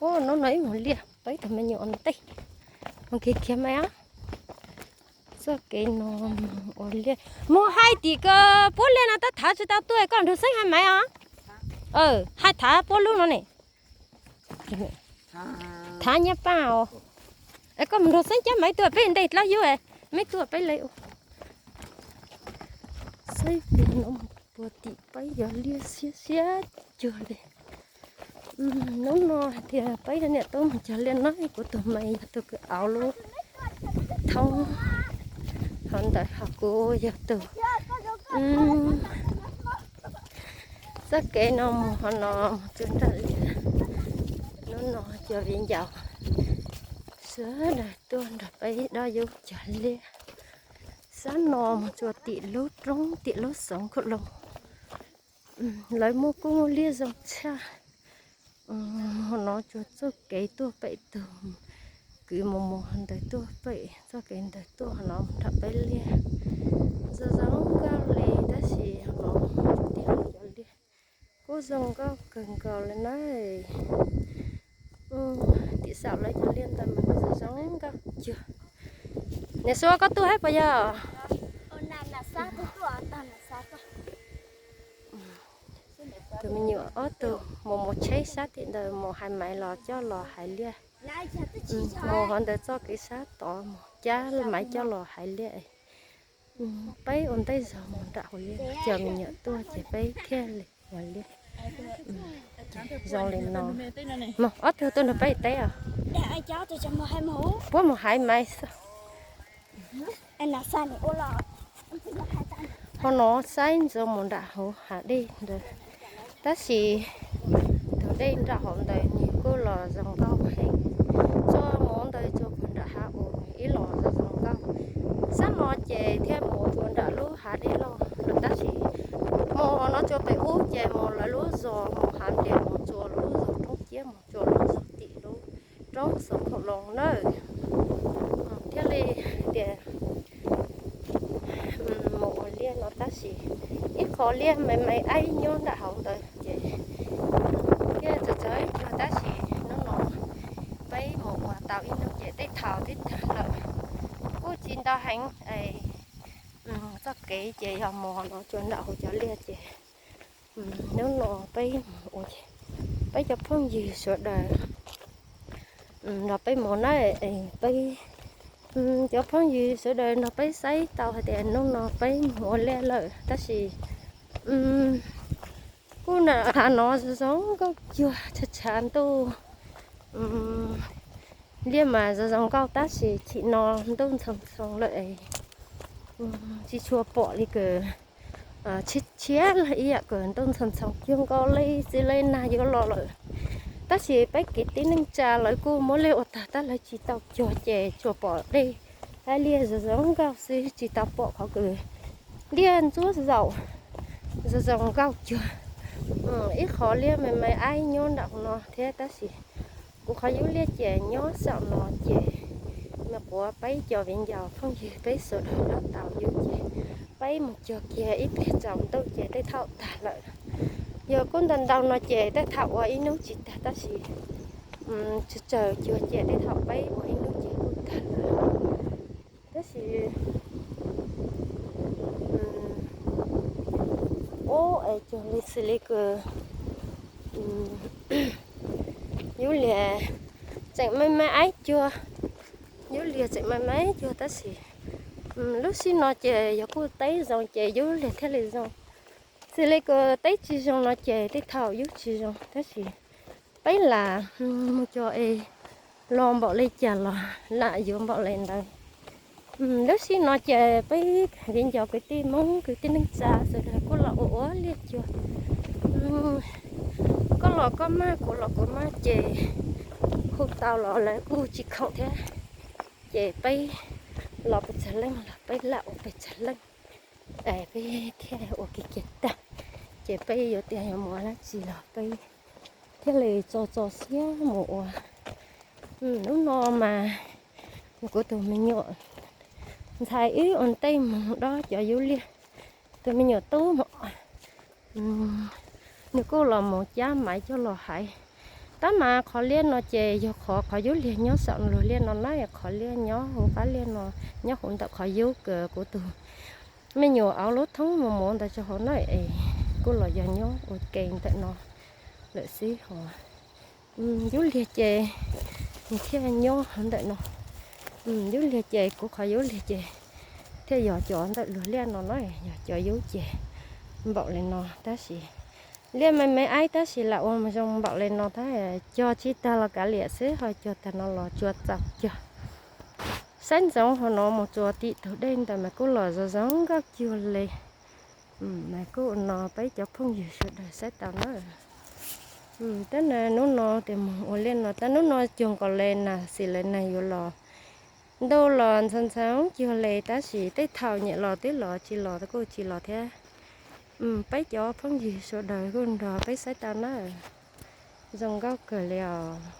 Ub, hnub no ib mus liaj peb tug me nyuam ua ntej. Mus kiag kiag mas txoj kev no mus ua liaj. Mus hais tim ko puab liaj no tab thav tsis tau tuaj, koj nrug xeeb hais Maiv os. Hais thav puab lub no ne. Thav nyab paj os. Es koj mus nrug xeeb cab Maiv tuaj peb nte dlaab yub, Maiv tuaj peb le ua. Saib puag tim peb cov liaj siab siab cuag li. Hnub no hais tias peb niam tub mus cog liaj no, kuv tus me yog tus kws auv lub thoob, hov ntawd ho kuv yog tus txoj kev no mus hov no mus txug nram liaj. Hnub no cov viv ncaus sawv daws tuaj nrog peb dob yub cog liaj. Sab no mus txug tim lub roob tim lub xeev Khuj Loos, lawv muaj kuj muaj liaj zoo tshaj. Hov no tsuas txoj kev tuaj pem tug kwv mus mus hov ntawd tuaj pem txoj kev ntawd tuaj hov no nrog peb liaj. Zoo zoo nkauj li tab sis hov no tim lawv cov liaj kuj zoo nkauj kawg nkaus li na. Tim saum lawv cov liaj ntawd mas zoo zoo nkauj cuag. Niam Suav koj tuaj hab puas yog? Tus me nyuam ob tug mus mus tsheb sab tim ntawd mus hais Maiv los coj los hais liaj. Mus hov ntawd txoj kev sab tod mus cab Maiv coj los hais liaj. Peb ua ntej zog mus nram hauv liaj, cov me nyuam tuaj ces peb thiaj li ua liaj. Zoo li no, ob tug tuaj nrog peb teb os. Puab mus hais Maiv xwb. Hov no saib ntsoov mus nram hauv hav dej ntawd, tab sis tus dej nram hauv ntawd nws kuj los zoo nkauj heev. Tsuas mus ntawd tsuas puag nram hav uas ib los zoo zoo nkauj. Sab no ces thiaj mus txug nram lub hav dej loj lawm tab sis mus no tsuas pem ub ces mus lawv lub zos mus hav ntias mus txua lub zos roob ciab mus txua lub zos tim lub roob Xeev Khuam Loos na. Thiaj li tias mus ua liaj no tab sis ib qho liaj me me aib nyob nram hauv ntawd ces thiaj txawv txawv ib pliag tab sis hnub no peb mus ua tau ib hnub ces tej thaum twb tag lawm, kuj tsis ntau heev. Txoj kev ces yog mus no tsuas nram hauv cov liaj ces hnub no peb mus ua, peb cov phooj ywg sawv daws nrog peb mus na. Peb cov phooj ywg sawv daws nrog peb saib tau hais tias hnub no peb mus ua liaj lawm tab sis kuj nram hav no zoo zoo nkauj cuag, tshav tshav ntuj, liaj mas zoo zoo nkauj tab sis chim no ntuj ntxhoo ntxhoo lawm, tsis tshua pom li kws tshiab tshiab lawm ib yam kws ntuj ntxhoo ntxhoo cuag nkaus li txiv lawv nag yuav los lawm. Tab sis peb kwv tij neej tsa lawv kuj muab liaj ua tag tab lawv tsis tau cuag ces tsuas pom dej hab liaj zoo zoo nkauj xwb tsis tau pom qhov kws liaj ntsuab zaum zoo zoo nkauj cuag. Ib qho liaj me me aib nyob nram no thiab tab sis kuv qhov yub liaj ces nyob saum no ces me quav peb cov viv ncaus phooj ywg peb sawv daws nrog tau yub ces peb mus cuag kiag ib pliag tsaus ntuj ces tej thaum tag lawm. Yog kuj ntau ntau no ces tej thaum ua ib hnub tsis tag tab sis tsaws tsaws cuag ces tej thaum peb ua ib hnub ces kuj tag lawm. Tab sis ub es cuag li xws li kws yub liaj tseem me me aib cuag, yub liaj tseem me me aib cuag tab sis lub sij no ces yog kuj teb zoo ces yub liaj thiaj li zoo. Xws li kws teb tsis zoo no ces tej thaum yub tsis zoo tab sis peb lam mus cog es los npaum li cas los lam yuav npaum li ntawd. Lub sij no ces peb viv ncaus kwv tij Hmoob kwv tij neej tsa sawv daws kuj los ua ua liaj cuag. Koj los koj maj kuv los kuv maj ces hu tau los lawv kuj tsis khoom thiab. Ces peb los pes tsawg leej los peb lam ua pes tsawg leej, peb thiaj ua kiag kiag tag. Ces peb yuav tias yuav mus ua dab tsi los peb thiaj li txo txo siab mus ua. Hnub no mas kuv tus me nyuam ntxhais wb ua ntej mus dob cov yub liaj, tus me nyuam tub mas nws kuj los mus cab Maiv coj los hais Tab mas qhov liaj no ces yog qhov, qhov yub liag nyob saum luag liaj no na, qhov liaj nyob hauv qab liaj no, nyob hauv ntawm qhov yub kws kuv tus me nyuam auv lub thoob mus muv ntawd rau hauv na es kuj los yog nyob ua ke ntawm no lawm xwb hos. Yub liag ces nws thiaj nyob ntawm no. Yub liag ces kuv qhov yub liag ces thiaj yog cov ntawm luag liaj no na, yog cov yub ces npaum li no tab sis liaj me me aib tab sis lam ua zoo npaum li no tab cog tsis tag los kav liam xwb ho cog tag no los tsuas txaus cog. Saib ntsoov hauv no mus tsuas tim tus dej ntawd mas kuj los zoo zoo nkauj cuag li. Mas kuj no peb cov phooj ywg sawv daws saib tau na. Tab hnub no tias mus ua liaj no tab hnub no cuag nkaus li nas xis li nas yuav los ntuj los ntxhov ntxhov cuag li tab sis tej thaum nyiam los twb los tsis los kuj tsis los thiab. Peb cov phooj ywg sawv daws kuj nrog peb saib tau na. Zoo nkauj kawg li os.